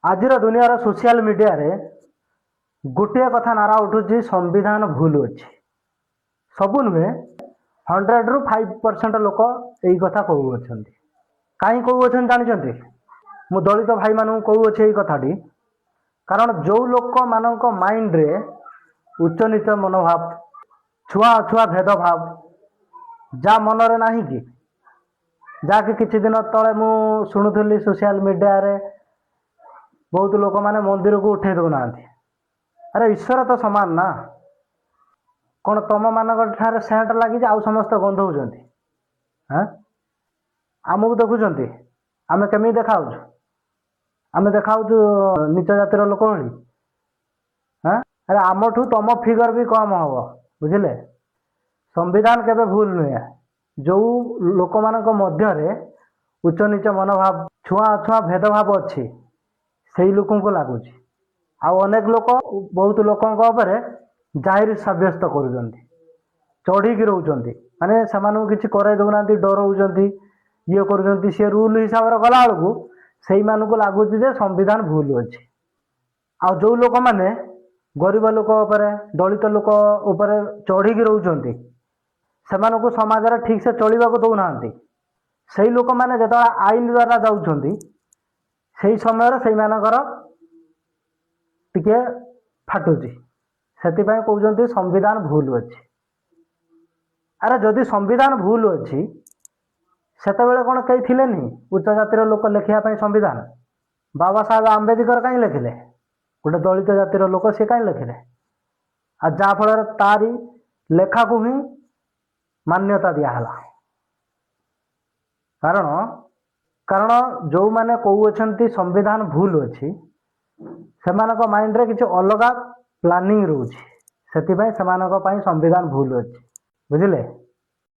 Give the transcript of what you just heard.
ଆଜିର ଦୁନିଆର ସୋସିଆଲ ମିଡ଼ିଆରେ ଗୋଟିଏ କଥା ନାରା ଉଠୁଛି, ସମ୍ବିଧାନ ଭୁଲ ଅଛି। ସବୁ ନୁହେଁ, 100ରୁ 5% ଲୋକ ଏଇ କଥା କହୁଅଛନ୍ତି। କାହିଁ କହୁଅଛନ୍ତି ଜାଣିଛନ୍ତି? ମୁଁ ଦଳିତ ଭାଇମାନଙ୍କୁ କହୁଅଛି ଏଇ କଥାଟି, କାରଣ ଯେଉଁ ଲୋକମାନଙ୍କ ମାଇଣ୍ଡରେ ଉଚ୍ଚ ନୀଚ ମନୋଭାବ, ଛୁଆଁ ଅଛୁଆଁ ଭେଦଭାବ ଯାହା ମନରେ ନାହିଁ କି, ଯାହାକି କିଛି ଦିନ ତଳେ ମୁଁ ଶୁଣୁଥିଲି ସୋସିଆଲ ମିଡ଼ିଆରେ, ବହୁତ ଲୋକମାନେ ମନ୍ଦିରକୁ ଉଠେଇ ଦେଉନାହାନ୍ତି। ଆରେ, ଈଶ୍ୱର ତ ସମାନ ନା? କ'ଣ ତମମାନଙ୍କ ଠାରେ ସେଣ୍ଟ ଲାଗିଛି, ଆଉ ସମସ୍ତେ ଗନ୍ଧଉଛନ୍ତି? ହାଁ, ଆମକୁ ଦେଖୁଛନ୍ତି, ଆମେ କେମିତି ଦେଖାହେଉଛୁ? ଆମେ ଦେଖାହେଉଛୁ ନୀଚ ଜାତିର ଲୋକ ଭଳି? ହାଁ, ଆରେ, ଆମଠୁ ତମ ଫିଗର ବି କମ୍ ହବ, ବୁଝିଲେ? ସମ୍ବିଧାନ କେବେ ଭୁଲ ନୁହେଁ। ଯେଉଁ ଲୋକମାନଙ୍କ ମଧ୍ୟରେ ଉଚ୍ଚ ନୀଚ ମନୋଭାବ, ଛୁଆଁ ଅଛୁଆଁ ଭେଦଭାବ ଅଛି, ସେଇ ଲୋକଙ୍କୁ ଲାଗୁଛି। ଆଉ ଅନେକ ଲୋକ ବହୁତ ଲୋକଙ୍କ ଉପରେ ଜାହିର ସାବ୍ୟସ୍ତ କରୁଛନ୍ତି, ଚଢ଼ିକି ରହୁଛନ୍ତି, ମାନେ ସେମାନଙ୍କୁ କିଛି କରାଇ ଦେଉନାହାନ୍ତି, ଡରଉଛନ୍ତି, ଇଏ କରୁଛନ୍ତି। ସିଏ ରୁଲ୍ ହିସାବରେ ଗଲାବେଳକୁ ସେଇମାନଙ୍କୁ ଲାଗୁଛି ଯେ ସମ୍ବିଧାନ ଭୁଲ ଅଛି। ଆଉ ଯେଉଁ ଲୋକମାନେ ଗରିବ ଲୋକ ଉପରେ, ଦଳିତ ଲୋକ ଉପରେ ଚଢ଼ିକି ରହୁଛନ୍ତି, ସେମାନଙ୍କୁ ସମାଜରେ ଠିକ୍ସେ ଚଳିବାକୁ ଦେଉନାହାନ୍ତି, ସେଇ ଲୋକମାନେ ଯେତେବେଳେ ଆଇନ ଦ୍ୱାରା ଯାଉଛନ୍ତି, ସେଇ ସମୟରେ ସେଇମାନଙ୍କର ଟିକେ ଫାଟୁଛି। ସେଥିପାଇଁ କହୁଛନ୍ତି ସମ୍ବିଧାନ ଭୁଲ ଅଛି। ଆରେ, ଯଦି ସମ୍ବିଧାନ ଭୁଲ ଅଛି, ସେତେବେଳେ କ'ଣ କେହି ଥିଲେନି ଉଚ୍ଚ ଜାତିର ଲୋକ ଲେଖିବା ପାଇଁ ସମ୍ବିଧାନ? ବାବା ସାହେବ ଆମ୍ବେଦକର କାହିଁ ଲେଖିଲେ? ଗୋଟେ ଦଳିତ ଜାତିର ଲୋକ, ସେ କାହିଁ ଲେଖିଲେ? ଆଉ ଯାହାଫଳରେ ତାରି ଲେଖାକୁ ହିଁ ମାନ୍ୟତା ଦିଆହେଲା। କାରଣ ଯେଉଁମାନେ କହୁଅଛନ୍ତି ସମ୍ବିଧାନ ଭୁଲ ଅଛି, ସେମାନଙ୍କ ମାଇଣ୍ଡରେ କିଛି ଅଲଗା ପ୍ଲାନିଂ ରହୁଛି। ସେଥିପାଇଁ ସେମାନଙ୍କ ପାଇଁ ସମ୍ବିଧାନ ଭୁଲ ଅଛି, ବୁଝିଲେ?